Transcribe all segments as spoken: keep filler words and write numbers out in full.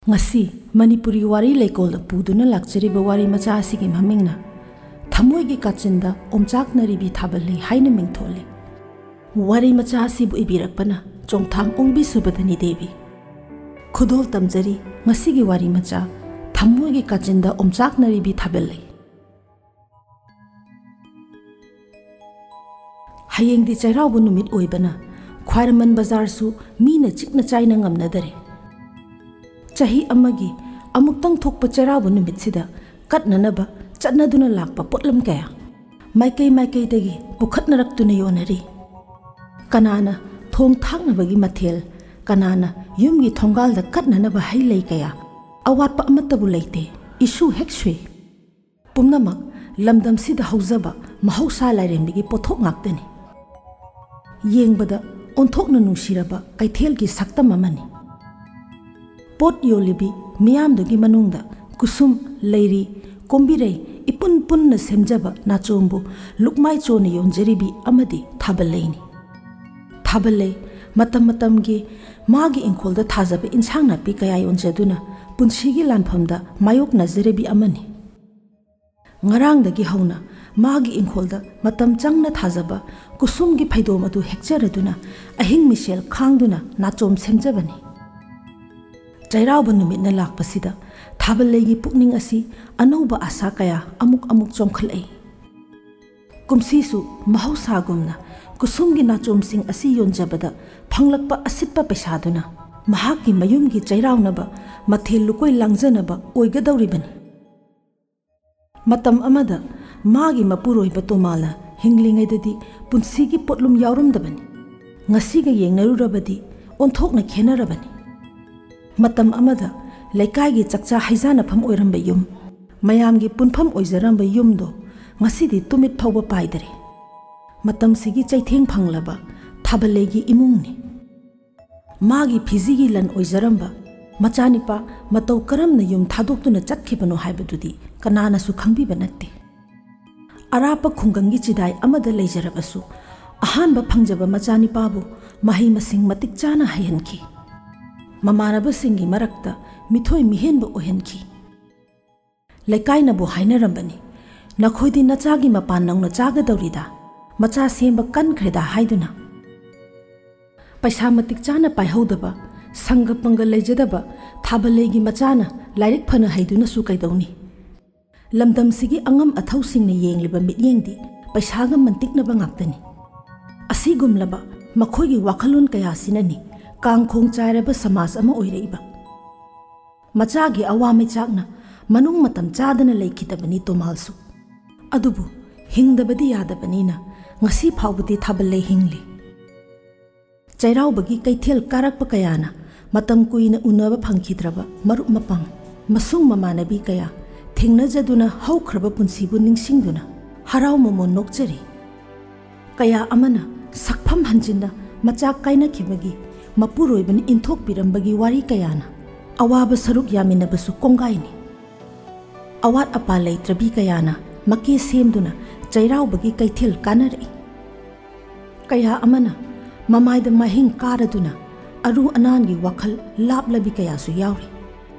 ꯉꯁꯤ ꯃꯅꯤꯄꯨꯔꯤ ꯋꯥꯔꯤ ꯂꯩꯀꯣꯜꯗ ꯄꯨꯗꯨꯅ ꯂꯥꯛꯆꯔꯤꯕ ꯋꯥꯔꯤ ꯃꯆꯥ ꯑꯁꯤꯒꯤ ꯃꯃꯤꯡꯅ ꯊꯃꯣꯏꯒꯤ ꯀꯥꯆꯤꯟꯗ ꯑꯣꯝꯆꯥꯛꯅꯔꯤꯕꯤ ꯊꯥꯕꯜ ꯂꯩ ꯍꯥꯏꯅ ꯃꯤꯡꯊꯣꯜꯂꯤ꯫ ꯋꯥꯔꯤ ꯃꯆꯥ ꯑꯁꯤꯕꯨ ꯏꯕꯤꯔꯛꯄꯅ ꯆꯣꯡꯊꯥꯝ ꯑꯣꯡꯕꯤ ꯁꯨꯕꯗꯅꯤ ꯗꯦꯕꯤ꯫ ꯈꯨꯗꯣꯜ ꯇꯝꯖꯔꯤ ꯉꯁꯤꯒꯤ ꯋꯥꯔꯤ ꯃꯆꯥ, ꯊꯃꯣꯏꯒꯤ ꯀꯥꯆꯤꯟꯗ ꯑꯣꯝꯆꯥꯛꯅꯔꯤꯕꯤ ꯊꯥꯕꯜ ꯂꯩ꯫ ꯍꯌꯦꯡꯗꯤ ꯆꯩꯔꯥꯎꯕ ꯅꯨꯃꯤꯠ ꯑꯣꯏꯕꯅ ꯈ꯭ꯋꯥꯏꯔꯝꯕꯟ ꯕꯖꯥꯔꯁꯨ ꯃꯤꯅ ꯆꯤꯛꯅ ꯆꯥꯏꯅ ꯉꯝꯅꯗꯔꯦ꯫ ꯆꯍꯤ ꯑꯃꯒꯤ ꯑꯃꯨꯛꯇꯪ ꯊꯣꯛꯄ ꯆꯩꯔꯥꯎꯕ ꯅꯨꯃꯤꯠꯁꯤꯗ ꯀꯠꯅꯅꯕ ꯆꯠꯅꯗꯨꯅ ꯂꯥꯛꯄ ꯄꯣꯠꯂꯝ ꯀꯌꯥ ꯃꯥꯏꯀꯩ ꯃꯥꯏꯀꯩꯗꯒꯤ ꯄꯨꯈꯠꯅꯔꯛꯇꯨꯅ ꯌꯣꯟꯅꯔꯤ꯫ ꯀꯅꯥꯅ ꯊꯣꯡ ꯊꯥꯛꯅꯕꯒꯤ ꯃꯊꯦꯜ, ꯀꯅꯥꯅ ꯌꯨꯝꯒꯤ ꯊꯣꯡꯒꯥꯜꯗ ꯀꯠꯅꯅꯕ ꯍꯩ ꯂꯩ ꯀꯌꯥ, ꯑꯋꯥꯠꯄ ꯑꯃꯠꯇꯕꯨ ꯂꯩꯇꯦ, ꯏꯁꯨ ꯍꯦꯛ ꯁꯨꯏ꯫ ꯄꯨꯝꯅꯃꯛ ꯂꯝꯗꯝꯁꯤꯗ ꯍꯧꯖꯕ ꯃꯍꯧꯁꯥ ꯂꯥꯏꯔꯦꯝꯕꯤꯒꯤ ꯄꯣꯠꯊꯣꯛ ꯉꯥꯛꯇꯅꯤ꯫ ꯌꯦꯡꯕꯗ ꯑꯣꯟꯊꯣꯛꯅ ꯅꯨꯡꯁꯤꯔꯕ ꯀꯩꯊꯦꯜꯒꯤ ꯁꯛꯇꯝ ꯑꯃꯅꯤ꯫ ꯄꯣꯠ ꯌꯣꯜꯂꯤꯕꯤ ꯃꯤꯌꯥꯝꯗꯨꯒꯤ ꯃꯅꯨꯡꯗ ꯀꯨꯁꯨꯝ, ꯂꯩꯔꯤ, ꯀꯣꯝꯕꯤꯔꯩ ꯏꯄꯨꯟ ꯄꯨꯟꯅ ꯁꯦꯝꯖꯕ ꯅꯥꯆꯣꯝꯕꯨ ꯂꯨꯛꯃꯥꯏ ꯆꯣꯟꯅ ꯌꯣꯟꯖꯔꯤꯕꯤ ꯑꯃꯗꯤ ꯊꯥꯕꯜ ꯂꯩꯅꯤ꯫ ꯊꯥꯕꯜ ꯂꯩ ꯃꯇꯝ ꯃꯇꯝꯒꯤ ꯃꯥꯒꯤ ꯏꯪꯈꯣꯜꯗ ꯊꯥꯖꯕ ꯏꯟꯁꯥꯡ ꯅꯥꯄꯤ ꯀꯌꯥ ꯌꯣꯟꯖꯗꯨꯅ ꯄꯨꯟꯁꯤꯒꯤ ꯂꯥꯟꯐꯝꯗ ꯃꯥꯌꯣꯛꯅꯖꯔꯤꯕꯤ ꯑꯃꯅꯤ꯫ ꯉꯔꯥꯡꯗꯒꯤ ꯍꯧꯅ ꯃꯥꯒꯤ ꯏꯪꯈꯣꯜꯗ ꯃꯇꯝ ꯆꯪꯅ ꯊꯥꯖꯕ ꯀꯨꯁꯨꯝꯒꯤ ꯐꯩꯗꯣꯝ ꯑꯗꯨ ꯍꯦꯛꯆꯔꯗꯨꯅ ꯑꯍꯤꯡ ꯃꯤꯁꯦꯜ ꯈꯥꯡꯗꯨꯅ ꯅꯥꯆꯣꯝ ꯁꯦꯝꯖꯕꯅꯤ꯫ ꯆꯩꯔꯥꯎꯕ ꯅꯨꯃꯤꯠꯅ ꯂꯥꯛꯄꯁꯤꯗ ꯊꯥꯕꯜ ꯂꯩꯒꯤ ꯄꯨꯛꯅꯤꯡ ꯑꯁꯤ ꯑꯅꯧꯕ ꯑꯥꯁꯥ ꯀꯌꯥ ꯑꯃꯨꯛ ꯑꯃꯨꯛ ꯆꯣꯡꯈꯠꯂꯛꯏ꯫ ꯀꯨꯝꯁꯤꯁꯨ ꯃꯍꯧꯁꯥꯒꯨꯝꯅ ꯀꯨꯁꯨꯝꯒꯤ ꯅꯥꯆꯣꯝꯁꯤꯡ ꯑꯁꯤ ꯌꯣꯟꯖꯕꯗ ꯐꯪꯂꯛꯄ ꯑꯁꯤꯠꯄ ꯄꯩꯁꯥꯗꯨꯅ ꯃꯍꯥꯛꯀꯤ ꯃꯌꯨꯝꯒꯤ ꯆꯩꯔꯥꯎꯅꯕ ꯃꯊꯦꯜ ꯂꯨꯀꯣꯏ ꯂꯥꯡꯖꯅꯕ ꯑꯣꯏꯒꯗꯧꯔꯤꯕꯅꯤ꯫ ꯃꯇꯝ ꯑꯃꯗ ꯃꯥꯒꯤ ꯃꯄꯨꯔꯣꯏꯕ ꯇꯣꯃꯥꯂ ꯍꯤꯡꯂꯤꯉꯩꯗꯗꯤ ꯄꯨꯟꯁꯤꯒꯤ ꯄꯣꯠꯂꯨꯝ ꯌꯥꯎꯔꯝꯗꯕꯅꯤ꯫ ꯉꯁꯤꯒ ꯌꯦꯡꯅꯔꯨꯔꯕꯗꯤ ꯑꯣꯟꯊꯣꯛꯅ ꯈꯦꯟꯅꯔꯕꯅꯤ꯫ ꯃꯇꯝ ꯑꯃꯗ ꯂꯩꯀꯥꯏꯒꯤ ꯆꯥꯛꯆꯥ ꯍꯩꯖꯥꯅꯐꯝ ꯑꯣꯏꯔꯝꯕ ꯌꯨꯝ, ꯃꯌꯥꯝꯒꯤ ꯄꯨꯟꯐꯝ ꯑꯣꯏꯖꯔꯝꯕ ꯌꯨꯝꯗꯣ ꯉꯁꯤꯗꯤ ꯇꯨꯃꯤꯠ ꯐꯥꯎꯕ ꯄꯥꯏꯗꯔꯦ꯫ ꯃꯇꯝꯁꯤꯒꯤ ꯆꯩꯊꯦꯡ ꯐꯪꯂꯕ ꯊꯥꯕꯜꯂꯩꯒꯤ ꯏꯃꯨꯡꯅꯤ꯫ ꯃꯥꯒꯤ ꯐꯤꯖꯤꯒꯤ ꯂꯟ ꯑꯣꯏꯖꯔꯝꯕ ꯃꯆꯥꯅꯤꯄꯥ ꯃꯇꯧ ꯀꯔꯝꯅ ꯌꯨꯝ ꯊꯥꯗꯣꯛꯇꯨꯅ ꯆꯠꯈꯤꯕꯅꯣ ꯍꯥꯏꯕꯗꯨꯗꯤ ꯀꯅꯥꯅꯁꯨ ꯈꯪꯕꯤꯕ ꯅꯠꯇꯦ꯫ ꯑꯔꯥꯞꯄ ꯈꯨꯡꯒꯪꯒꯤ ꯆꯤꯗꯥꯏ ꯑꯃꯗ ꯂꯩꯖꯔꯕꯁꯨ, ꯑꯍꯥꯟꯕ ꯐꯪꯖꯕ ꯃꯆꯥꯅꯤꯄꯥꯕꯨ ꯃꯍꯩ ꯃꯁꯤꯡ ꯃꯇꯤꯛ ꯆꯥꯅ ꯍꯩꯍꯟꯈꯤ꯫ ꯃꯃꯥꯟꯅꯕꯁꯤꯡꯒꯤ ꯃꯔꯛꯇ ꯃꯤꯊꯣꯏ ꯃꯤꯍꯦꯟꯕ ꯑꯣꯏꯍꯟꯈꯤ꯫ ꯂꯩꯀꯥꯏꯅꯕꯨ ꯍꯥꯏꯅꯔꯝꯕꯅꯤ, "ꯅꯈꯣꯏꯗꯤ ꯅꯆꯥꯒꯤ ꯃꯄꯥꯟ ꯅꯧꯅ ꯆꯥꯒꯗꯧꯔꯤꯗ, ꯃꯆꯥ ꯁꯦꯝꯕ ꯀꯟꯈ꯭ꯔꯦꯗ" ꯍꯥꯏꯗꯨꯅ꯫ ꯄꯩꯁꯥ ꯃꯇꯤꯛ ꯆꯥꯅ ꯄꯥꯏꯍꯧꯗꯕ, ꯁꯪꯒ ꯄꯪꯒ ꯂꯩꯖꯗꯕ ꯊꯥꯕꯜꯂꯩꯒꯤ ꯃꯆꯥꯅ ꯂꯥꯏꯔꯤꯛ ꯐꯅ ꯍꯩꯗꯨꯅꯁꯨ ꯀꯩꯗꯧꯅꯤ? ꯂꯝꯗꯝꯁꯤꯒꯤ ꯑꯉꯝ ꯑꯊꯧꯁꯤꯡꯅ ꯌꯦꯡꯂꯤꯕ ꯃꯤꯠꯌꯦꯡꯗꯤ ꯄꯩꯁꯥꯒ ꯃꯟꯇꯤꯛꯅꯕ ꯉꯥꯛꯇꯅꯤ꯫ ꯑꯁꯤꯒꯨꯝꯂꯕ ꯃꯈꯣꯏꯒꯤ ꯋꯥꯈꯜꯂꯣꯟ ꯀꯌꯥꯁꯤꯅꯅꯤ ꯀꯥꯡꯈꯣꯡ ꯆꯥꯏꯔꯕ ꯁꯃꯥꯖ ꯑꯃ ꯑꯣꯏꯔꯛꯏꯕ꯫ ꯃꯆꯥꯒꯤ ꯑꯋꯥ ꯃꯩꯆꯥꯛꯅ ꯃꯅꯨꯡ ꯃꯇꯝ ꯆꯥꯗꯅ ꯂꯩꯈꯤꯗꯕꯅꯤ ꯇꯣꯃꯥꯜꯁꯨ꯫ ꯑꯗꯨꯕꯨ ꯍꯤꯡꯗꯕꯗꯤ ꯌꯥꯗꯕꯅꯤꯅ ꯉꯁꯤ ꯐꯥꯎꯕꯗꯤ ꯊꯥꯕꯜꯂꯩ ꯍꯤꯡꯂꯤ꯫ ꯆꯩꯔꯥꯎꯕꯒꯤ ꯀꯩꯊꯦꯜ ꯀꯥꯔꯛꯄ ꯀꯌꯥꯅ ꯃꯇꯝ ꯀꯨꯏꯅ ꯎꯅꯕ ꯐꯪꯈꯤꯗ꯭ꯔꯕ ꯃꯔꯨꯞ ꯃꯄꯥꯡ, ꯃꯁꯨꯡ ꯃꯃꯥꯟꯅꯕꯤ ꯀꯌꯥ ꯊꯦꯡꯅꯖꯗꯨꯅ ꯍꯧꯈ꯭ꯔꯕ ꯄꯨꯟꯁꯤꯕꯨ ꯅꯤꯡꯁꯤꯡꯗꯨꯅ ꯍꯔꯥꯎ ꯃꯃꯣꯟ ꯅꯣꯛꯆꯔꯤ꯫ ꯀꯌꯥ ꯑꯃꯅ ꯁꯛꯐꯝ ꯍꯟꯖꯤꯟꯅ ꯃꯆꯥ ꯀꯥꯏꯅꯈꯤꯕꯒꯤ ꯃꯄꯨꯔꯣꯏꯕꯅ ꯏꯟꯊꯣꯛꯄꯤꯔꯝꯕꯒꯤ ꯋꯥꯔꯤ ꯀꯌꯥꯅ ꯑꯋꯥꯕ ꯁꯔꯨꯛ ꯌꯥꯃꯤꯟꯅꯕꯁꯨ ꯀꯣꯡꯒꯥꯏꯅꯤ꯫ ꯑꯋꯥꯠ ꯑꯄꯥ ꯂꯩꯇ꯭ꯔꯕꯤ ꯀꯌꯥꯅ ꯃꯀꯦ ꯁꯦꯝꯗꯨꯅ ꯆꯩꯔꯥꯎꯕꯒꯤ ꯀꯩꯊꯦꯜ ꯀꯥꯅꯔꯛꯏ꯫ ꯀꯌꯥ ꯑꯃꯅ ꯃꯃꯥꯏꯗ ꯃꯍꯤꯡ ꯀꯥꯔꯗꯨꯅ ꯑꯔꯨ ꯑꯅꯥꯟꯒꯤ ꯋꯥꯈꯜ ꯂꯥꯞꯂꯕꯤ ꯀꯌꯥꯁꯨ ꯌꯥꯎꯔꯤ꯫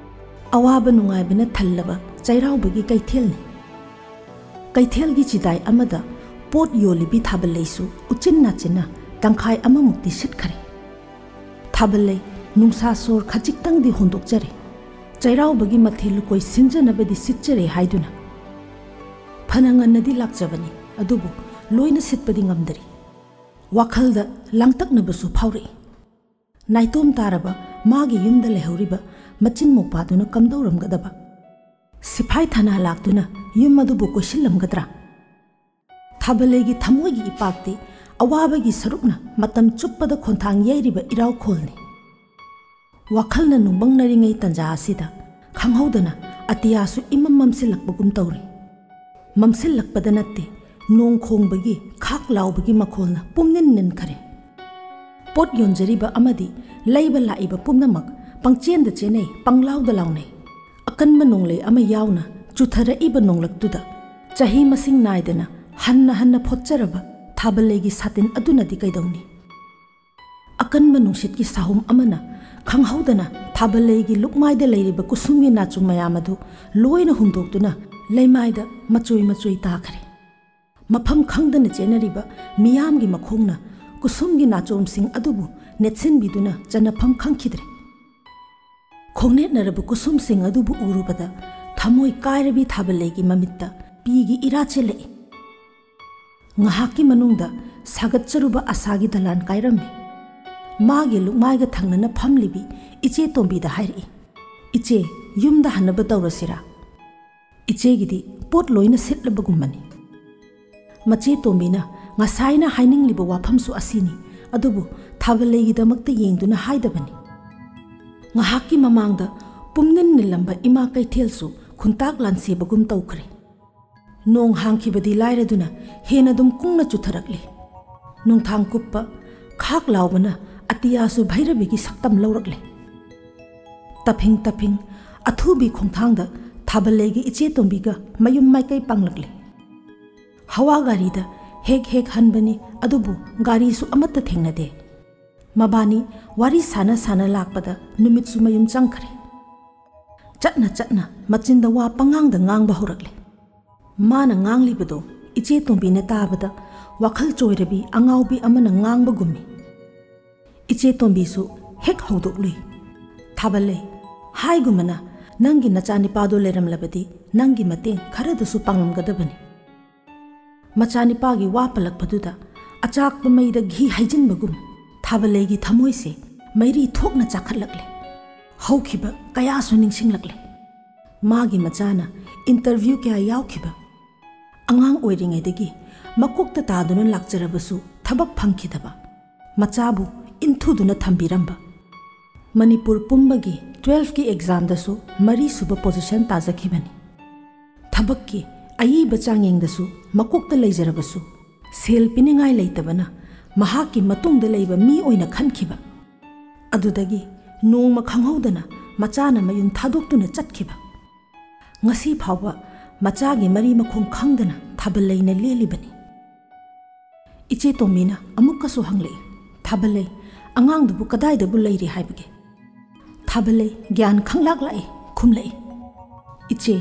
ꯑꯋꯥꯕ ꯅꯨꯡꯉꯥꯏꯕꯅ ꯊꯜꯂꯕ ꯆꯩꯔꯥꯎꯕꯒꯤ ꯀꯩꯊꯦꯜꯅꯤ꯫ ꯀꯩꯊꯦꯜꯒꯤ ꯆꯤꯗꯥꯏ ꯑꯃꯗ ꯄꯣꯠ ꯌꯣꯜꯂꯤꯕꯤ ꯊꯥꯕꯜꯂꯩꯁꯨ ꯎꯆꯤꯟ ꯅꯥꯆꯤꯟꯅ ꯇꯪꯈꯥꯏ ꯑꯃꯃꯨꯛꯇꯤ ꯁꯤꯠꯈꯔꯦ꯫ ꯊꯥꯕꯜꯂꯩ ꯅꯨꯡꯁꯥ ꯁꯣꯔ ꯈꯖꯤꯛꯇꯪꯗꯤ ꯍꯣꯟꯗꯣꯛꯆꯔꯦ꯫ ꯆꯩꯔꯥꯎꯕꯒꯤ ꯃꯊꯦꯜ ꯂꯨꯀꯣꯏ ꯁꯤꯟꯖꯅꯕꯗꯤ ꯁꯤꯠꯆꯔꯦ ꯍꯥꯏꯗꯨꯅ꯫ ꯐꯅ ꯉꯟꯅꯗꯤ ꯂꯥꯛꯆꯕꯅꯤ, ꯑꯗꯨꯕꯨ ꯂꯣꯏꯅ ꯁꯤꯠꯄꯗꯤ ꯉꯝꯗꯔꯤ꯫ ꯋꯥꯈꯜꯗ ꯂꯥꯡꯇꯛꯅꯕꯁꯨ ꯐꯥꯎꯔꯛꯏ꯫ ꯅꯥꯏꯇꯣꯝ ꯇꯥꯔꯕ ꯃꯥꯒꯤ ꯌꯨꯝꯗ ꯂꯩꯍꯧꯔꯤꯕ ꯃꯆꯤꯟ ꯃꯧꯄꯥꯗꯨꯅ ꯀꯝꯗꯧꯔꯝꯒꯗꯕ? ꯁꯤꯐꯥꯏ ꯊꯅꯥ ꯂꯥꯛꯇꯨꯅ ꯌꯨꯝ ꯑꯗꯨꯕꯨ ꯀꯣꯏꯁꯤꯜꯂꯝꯒꯗ꯭ꯔꯥ? ꯊꯥꯕꯜꯂꯩꯒꯤ ꯊꯃꯣꯏꯒꯤ ꯏꯄꯥꯛꯇꯤ ꯑꯋꯥꯕꯒꯤ ꯁꯔꯨꯛꯅ ꯃꯇꯝ ꯆꯨꯞꯄꯗ ꯈꯣꯟꯊꯥꯡ ꯌꯩꯔꯤꯕ ꯏꯔꯥꯎꯈꯣꯜꯅꯤ꯫ ꯋꯥꯈꯜꯅ ꯅꯨꯡꯕꯪꯅꯔꯤꯉꯩ ꯇꯟꯖꯥ ꯑꯁꯤꯗ ꯈꯪꯍꯧꯗꯅ ꯑꯇꯤꯌꯥꯁꯨ ꯏꯃꯝ ꯃꯝꯁꯤꯜꯂꯛꯄꯒꯨꯝ ꯇꯧꯔꯤ꯫ ꯃꯝꯁꯤꯜꯂꯛꯄꯗ ꯅꯠꯇꯦ, ꯅꯣꯡ ꯈꯣꯡꯕꯒꯤ ꯈꯥꯛ ꯂꯥꯎꯕꯒꯤ ꯃꯈꯣꯜꯅ ꯄꯨꯝꯅꯤꯟ ꯅꯤꯟꯈꯔꯦ꯫ ꯄꯣꯠ ꯌꯣꯟꯖꯔꯤꯕ ꯑꯃꯗꯤ ꯂꯩꯕ ꯂꯥꯛꯏꯕ ꯄꯨꯝꯅꯃꯛ ꯄꯪꯆꯦꯟꯗ ꯆꯦꯟꯅꯩ, ꯄꯪꯂꯥꯎꯗ ꯂꯥꯎꯅꯩ꯫ ꯑꯀꯟꯕ ꯅꯣꯡꯂꯩ ꯑꯃ ꯌꯥꯎꯅ ꯆꯨꯊꯔꯛꯏꯕ ꯅꯣꯡꯂꯛꯇꯨꯗ ꯆꯍꯤ ꯃꯁꯤꯡ ꯅꯥꯏꯗꯅ ꯍꯟꯅ ꯍꯟꯅ ꯐꯣꯠꯆꯔꯕ ꯊꯥꯕꯜꯂꯩꯒꯤ ꯁꯥꯇꯤꯟ ꯑꯗꯨꯅꯗꯤ ꯀꯩꯗꯧꯅꯤ? ꯑꯀꯟꯕ ꯅꯨꯡꯁꯤꯠꯀꯤ ꯁꯥꯍꯨꯝ ꯑꯃꯅ ꯈꯪꯍꯧꯗꯅ ꯊꯥꯕꯜꯂꯩꯒꯤ ꯂꯨꯛꯃꯥꯏꯗ ꯂꯩꯔꯤꯕ ꯀꯨꯁꯨꯝꯒꯤ ꯅꯥꯆꯨꯝ ꯃꯌꯥꯝ ꯑꯗꯨ ꯂꯣꯏꯅ ꯍꯨꯟꯗꯣꯛꯇꯨꯅ ꯂꯩꯃꯥꯏꯗ ꯃꯆꯣꯏ ꯃꯆꯣꯏ ꯇꯥꯈ꯭ꯔꯦ꯫ ꯃꯐꯝ ꯈꯪꯗꯅ ꯆꯦꯟꯅꯔꯤꯕ ꯃꯤꯌꯥꯝꯒꯤ ꯃꯈꯣꯡꯅ ꯀꯨꯁꯨꯝꯒꯤ ꯅꯥꯆꯣꯝꯁꯤꯡ ꯑꯗꯨꯕꯨ ꯅꯦꯠꯁꯤꯟꯕꯤꯗꯨꯅ ꯆꯟꯅꯐꯝ ꯈꯪꯈꯤꯗ꯭ꯔꯦ꯫ ꯈꯣꯡꯅꯦꯠꯅꯔꯕ ꯀꯨꯁꯨꯝꯁꯤꯡ ꯑꯗꯨꯕꯨ ꯎꯔꯨꯕꯗ ꯊꯃꯣꯏ ꯀꯥꯏꯔꯕꯤ ꯊꯥꯕꯜꯂꯩꯒꯤ ꯃꯃꯤꯠꯇ ꯄꯤꯒꯤ ꯏꯔꯥ ꯆꯦꯜꯂꯛꯏ꯫ ꯉꯥꯏꯍꯥꯛꯀꯤ ꯃꯅꯨꯡꯗ ꯁꯥꯒꯠꯆꯔꯨꯕ ꯑꯁꯥꯒꯤ ꯗꯂꯥꯟ ꯀꯥꯏꯔꯝꯃꯤ꯫ ꯃꯥꯒꯤ ꯂꯨꯛꯃꯥꯏꯒ ꯊꯪꯅꯅ ꯐꯝꯂꯤꯕꯤ ꯏꯆꯦ ꯇꯣꯝꯕꯤꯗ ꯍꯥꯏꯔꯛꯏ, "ꯏꯆꯦ, ꯌꯨꯝꯗ ꯍꯟꯅꯕ ꯇꯧꯔꯁꯤꯔꯥ? ꯏꯆꯦꯒꯤꯗꯤ ꯄꯣꯠ ꯂꯣꯏꯅ ꯁꯤꯠꯂꯕꯒꯨꯝꯕꯅꯤ꯫" ꯃꯆꯦ ꯇꯣꯝꯕꯤꯅ ꯉꯁꯥꯏꯅ ꯍꯥꯏꯅꯤꯡꯂꯤꯕ ꯋꯥꯐꯝꯁꯨ ꯑꯁꯤꯅꯤ, ꯑꯗꯨꯕꯨ ꯊꯥꯕꯜꯂꯩꯒꯤꯗꯃꯛꯇ ꯌꯦꯡꯗꯨꯅ ꯍꯥꯏꯗꯕꯅꯤ꯫ ꯉꯥꯏꯍꯥꯛꯀꯤ ꯃꯃꯥꯡꯗ ꯄꯨꯝꯅꯤꯜ ꯅꯤꯜꯂꯝꯕ ꯏꯃꯥ ꯀꯩꯊꯦꯜꯁꯨ ꯈꯨꯟꯇꯥꯛ ꯂꯥꯟꯁꯦꯕꯒꯨꯝ ꯇꯧꯈ꯭ꯔꯦ꯫ ꯅꯣꯡ ꯍꯥꯡꯈꯤꯕꯗꯤ ꯂꯥꯏꯔꯗꯨꯅ ꯍꯦꯟꯅ ꯑꯗꯨꯝ ꯀꯨꯡꯅ ꯆꯨꯊꯔꯛꯂꯤ꯫ ꯅꯨꯡꯊꯥꯡ ꯀꯨꯞꯄ ꯈꯥꯛ ꯂꯥꯎꯕꯅ ꯑꯇꯤꯌꯥꯁꯨ ꯚꯩꯔꯕꯤꯒꯤ ꯁꯛꯇꯝ ꯂꯧꯔꯛꯂꯤ꯫ ꯇꯞꯐꯤꯡ ꯇꯞꯐꯤꯡ ꯑꯊꯨꯕꯤ ꯈꯣꯡꯊꯥꯡꯗ ꯊꯥꯕꯜꯂꯩꯒꯤ ꯏꯆꯦ ꯇꯣꯝꯕꯤꯒ ꯃꯌꯨꯝ ꯃꯥꯏꯀꯩ ꯄꯥꯡꯂꯛꯂꯤ꯫ ꯍꯋꯥ ꯒꯥꯔꯤꯗ ꯍꯦꯛ ꯍꯦꯛ ꯍꯟꯕꯅꯤ, ꯑꯗꯨꯕꯨ ꯒꯥꯔꯤꯁꯨ ꯑꯃꯠꯇ ꯊꯦꯡꯅꯗꯦ꯫ ꯃꯕꯥꯅꯤ ꯋꯥꯔꯤ ꯁꯥꯟꯅ ꯁꯥꯟꯅ ꯂꯥꯛꯄꯗ ꯅꯨꯃꯤꯠꯁꯨ ꯃꯌꯨꯝ ꯆꯪꯈ꯭ꯔꯦ꯫ ꯆꯠꯅ ꯆꯠꯅ ꯃꯆꯤꯟꯗ ꯋꯥ ꯄꯉꯥꯡꯗ ꯉꯥꯡꯕ ꯍꯧꯔꯛꯂꯦ꯫ ꯃꯥꯅ ꯉꯥꯡꯂꯤꯕꯗꯣ ꯏꯆꯦ ꯇꯣꯝꯕꯤꯅ ꯇꯥꯕꯗ ꯋꯥꯈꯜ ꯆꯣꯏꯔꯕꯤ ꯑꯉꯥꯎꯕꯤ ꯑꯃꯅ ꯉꯥꯡꯕꯒꯨꯝꯃꯤ꯫ ꯏꯆꯦ ꯇꯣꯝꯕꯤꯁꯨ ꯍꯦꯛ ꯍꯧꯗꯣꯛꯂꯨꯏ꯫ "ꯊꯥꯕꯜꯂꯩ, ꯍꯥꯏꯒꯨꯝꯕꯅ ꯅꯪꯒꯤ ꯅꯆꯥꯅꯤꯄꯥꯗꯣ ꯂꯩꯔꯝꯂꯕꯗꯤ ꯅꯪꯒꯤ ꯃꯇꯦꯡ ꯈꯔꯗꯁꯨ ꯄꯥꯡꯂꯝꯒꯗꯕꯅꯤ꯫" ꯃꯆꯥꯅꯤꯄꯥꯒꯤ ꯋꯥ ꯄꯜꯂꯛꯄꯗꯨꯗ ꯑꯆꯥꯛꯄ ꯃꯩꯗ ꯘꯤ ꯍꯩꯖꯤꯟꯕꯒꯨꯝ ꯊꯥꯕꯜꯂꯩꯒꯤ ꯊꯃꯣꯏꯁꯦ ꯃꯩꯔꯤ ꯊꯣꯛꯅ ꯆꯥꯈꯠꯂꯛꯂꯦ꯫ ꯍꯧꯈꯤꯕ ꯀꯌꯥꯁꯨ ꯅꯤꯡꯁꯤꯡꯂꯛꯂꯦ꯫ ꯃꯥꯒꯤ ꯃꯆꯥꯅ ꯏꯟꯇꯔꯚ꯭ꯌꯨ ꯀꯌꯥ ꯌꯥꯎꯈꯤꯕ, ꯑꯉꯥꯡ ꯑꯣꯏꯔꯤꯉꯩꯗꯒꯤ ꯃꯀꯣꯛꯇ ꯇꯥꯗꯨꯅ ꯂꯥꯛꯆꯔꯕꯁꯨ ꯊꯕꯛ ꯐꯪꯈꯤꯗꯕ, ꯃꯆꯥꯕꯨ ꯏꯟꯊꯨꯗꯨꯅ ꯊꯝꯕꯤꯔꯝꯕ, ꯃꯅꯤꯄꯨꯔ ꯄꯨꯝꯕꯒꯤ ꯇꯨꯋꯦꯜꯐꯀꯤ ꯑꯦꯛꯖꯥꯝꯗꯁꯨ ꯃꯔꯤꯁꯨꯕ ꯄꯣꯖꯤꯁꯟ ꯇꯥꯖꯈꯤꯕꯅꯤ꯫ ꯊꯕꯛꯀꯤ ꯑꯏꯕ ꯆꯥꯡꯌꯦꯡꯗꯁꯨ ꯃꯀꯣꯛꯇ ꯂꯩꯖꯔꯕꯁꯨ, ꯁꯦꯜ ꯄꯤꯅꯤꯡꯉꯥꯏ ꯂꯩꯇꯕꯅ ꯃꯍꯥꯛꯀꯤ ꯃꯇꯨꯡꯗ ꯂꯩꯕ ꯃꯤ ꯑꯣꯏꯅ ꯈꯟꯈꯤꯕ꯫ ꯑꯗꯨꯗꯒꯤ ꯅꯣꯡꯃ ꯈꯪꯍꯧꯗꯅ ꯃꯆꯥꯅ ꯃꯌꯨꯝ ꯊꯥꯗꯣꯛꯇꯨꯅ ꯆꯠꯈꯤꯕ꯫ ꯉꯁꯤ ꯐꯥꯎꯕ ꯃꯆꯥꯒꯤ ꯃꯔꯤ ꯃꯈꯣꯡ ꯈꯪꯗꯅ ꯊꯥꯕꯜꯂꯩꯅ ꯂꯦꯜꯂꯤꯕꯅꯤ꯫ ꯏꯆꯦ ꯇꯣꯝꯕꯤꯅ ꯑꯃꯨꯛꯀꯁꯨ ꯍꯪꯂꯛꯏ, "ꯊꯥꯕꯜꯂꯩ, ꯑꯉꯥꯡꯗꯨꯕꯨ ꯀꯗꯥꯏꯗꯕꯨ ꯂꯩꯔꯤ ꯍꯥꯏꯕꯒꯦ?" ꯊꯥꯕꯜꯂꯩ ꯒ꯭ꯌꯥꯟ ꯈꯪꯂꯥꯛ ꯂꯥꯛꯏ, ꯈꯨꯝꯂꯛꯏ, "ꯏꯆꯦ,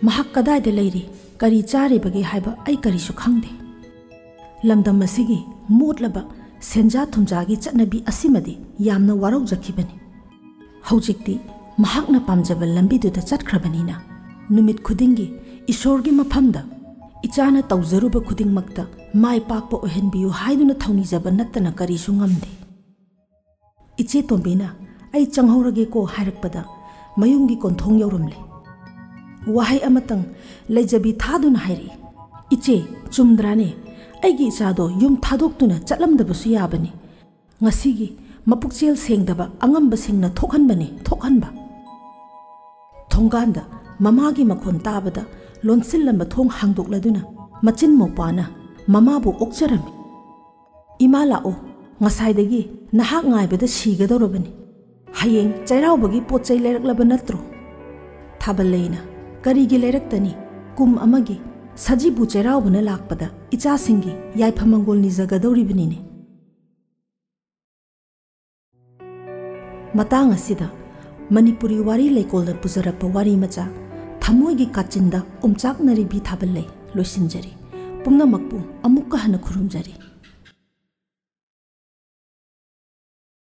ꯃꯍꯥꯛ ꯀꯗꯥꯏꯗ ꯂꯩꯔꯤ, ꯀꯔꯤ ꯆꯥꯔꯤꯕꯒꯦ ꯍꯥꯏꯕ ꯑꯩ ꯀꯔꯤꯁꯨ ꯈꯪꯗꯦ꯫ ꯂꯝꯗꯝ ꯑꯁꯤꯒꯤ ꯃꯣꯠꯂꯕ ꯁꯦꯟꯖꯥ ꯊꯨꯝꯖꯥꯒꯤ ꯆꯠꯅꯕꯤ ꯑꯁꯤꯃꯗꯤ ꯌꯥꯝꯅ ꯋꯥꯔꯧꯖꯈꯤꯕꯅꯤ꯫ ꯍꯧꯖꯤꯛꯇꯤ ꯃꯍꯥꯛꯅ ꯄꯥꯝꯖꯕ ꯂꯝꯕꯤꯗꯨꯗ ꯆꯠꯈ꯭ꯔꯕꯅꯤꯅ ꯅꯨꯃꯤꯠ ꯈꯨꯗꯤꯡꯒꯤ ꯏꯁꯣꯔꯒꯤ ꯃꯐꯝꯗ ꯏꯆꯥꯅ ꯇꯧꯖꯔꯨꯕ ꯈꯨꯗꯤꯡꯃꯛꯇ ꯃꯥꯏ ꯄꯥꯛꯄ ꯑꯣꯏꯍꯟꯕꯤꯌꯨ ꯍꯥꯏꯗꯨꯅ ꯊꯧꯅꯤꯖꯕ ꯅꯠꯇꯅ ꯀꯔꯤꯁꯨ ꯉꯝꯗꯦ꯫" ꯏꯆꯦ ꯇꯣꯝꯕꯤꯅ "ꯑꯩ ꯆꯪꯍꯧꯔꯒꯦꯀꯣ" ꯍꯥꯏꯔꯛꯄꯗ ꯃꯌꯨꯝꯒꯤ ꯀꯣꯟꯊꯣꯡ ꯌꯧꯔꯝꯂꯦ꯫ ꯋꯥꯍꯩ ꯑꯃꯇꯪ ꯂꯩꯖꯕꯤ ꯊꯥꯗꯨꯅ ꯍꯥꯏꯔꯛꯏ, "ꯏꯆꯦ, ꯆꯨꯝꯗ꯭ꯔꯥꯅꯦ? ꯑꯩꯒꯤ ꯏꯆꯥꯗꯣ ꯌꯨꯝ ꯊꯥꯗꯣꯛꯇꯨꯅ ꯆꯠꯂꯝꯗꯕꯁꯨ ꯌꯥꯕꯅꯤ꯫ ꯉꯁꯤꯒꯤ ꯃꯄꯨꯛꯆꯦꯜ ꯁꯦꯡꯗꯕ ꯑꯉꯝꯕꯁꯤꯡꯅ ꯊꯣꯛꯍꯟꯕꯅꯤ, ꯊꯣꯛꯍꯟꯕ꯫" ꯊꯣꯡꯒꯥꯟꯗ ꯃꯃꯥꯒꯤ ꯃꯈꯣꯟ ꯇꯥꯕꯗ ꯂꯣꯟꯁꯤꯜꯂꯝꯕ ꯊꯣꯡ ꯍꯥꯡꯗꯣꯛꯂꯗꯨꯅ ꯃꯆꯤꯟ ꯃꯧꯄꯥꯅ ꯃꯃꯥꯕꯨ ꯑꯣꯛꯆꯔꯝꯃꯤ꯫ "ꯏꯃꯥ ꯂꯥꯛꯑꯣ, ꯉꯁꯥꯏꯗꯒꯤ ꯅꯍꯥꯛ ꯉꯥꯏꯕꯗ ꯁꯤꯒꯗꯧꯔꯕꯅꯤ꯫ ꯍꯌꯦꯡ ꯆꯩꯔꯥꯎꯕꯒꯤ ꯄꯣꯠ ꯆꯩ ꯂꯩꯔꯛꯂꯕ ꯅꯠꯇ꯭ꯔꯣ?" ꯊꯥꯕꯜꯂꯩꯅ "ꯀꯔꯤꯒꯤ ꯂꯩꯔꯛꯇꯅꯤ? ꯀꯨꯝ ꯑꯃꯒꯤ ꯁꯖꯤꯕꯨ ꯆꯩꯔꯥꯎꯕꯅ ꯂꯥꯛꯄꯗ ꯏꯆꯥꯁꯤꯡꯒꯤ ꯌꯥꯏꯐ ꯃꯪꯒꯣꯜ ꯅꯤꯖꯒꯗꯧꯔꯤꯕꯅꯤꯅꯦ꯫" ꯃꯇꯥꯡ ꯑꯁꯤꯗ ꯃꯅꯤꯄꯨꯔꯤ ꯋꯥꯔꯤ ꯂꯩꯀꯣꯜꯅ ꯄꯨꯖꯔꯛꯄ ꯋꯥꯔꯤ ꯃꯆꯥ ꯊꯃꯣꯏꯒꯤ ꯀꯥꯆꯤꯟꯗ ꯑꯣꯝꯆꯥꯛꯅꯔꯤꯕꯤ ꯊꯥꯕꯜꯂꯩ ꯂꯣꯏꯁꯤꯟꯖꯔꯤ꯫ ꯄꯨꯝꯅꯃꯛꯄꯨ ꯑꯃꯨꯛꯀ ꯍꯟꯅ ꯈꯨꯔꯨꯝꯖꯔꯤ꯫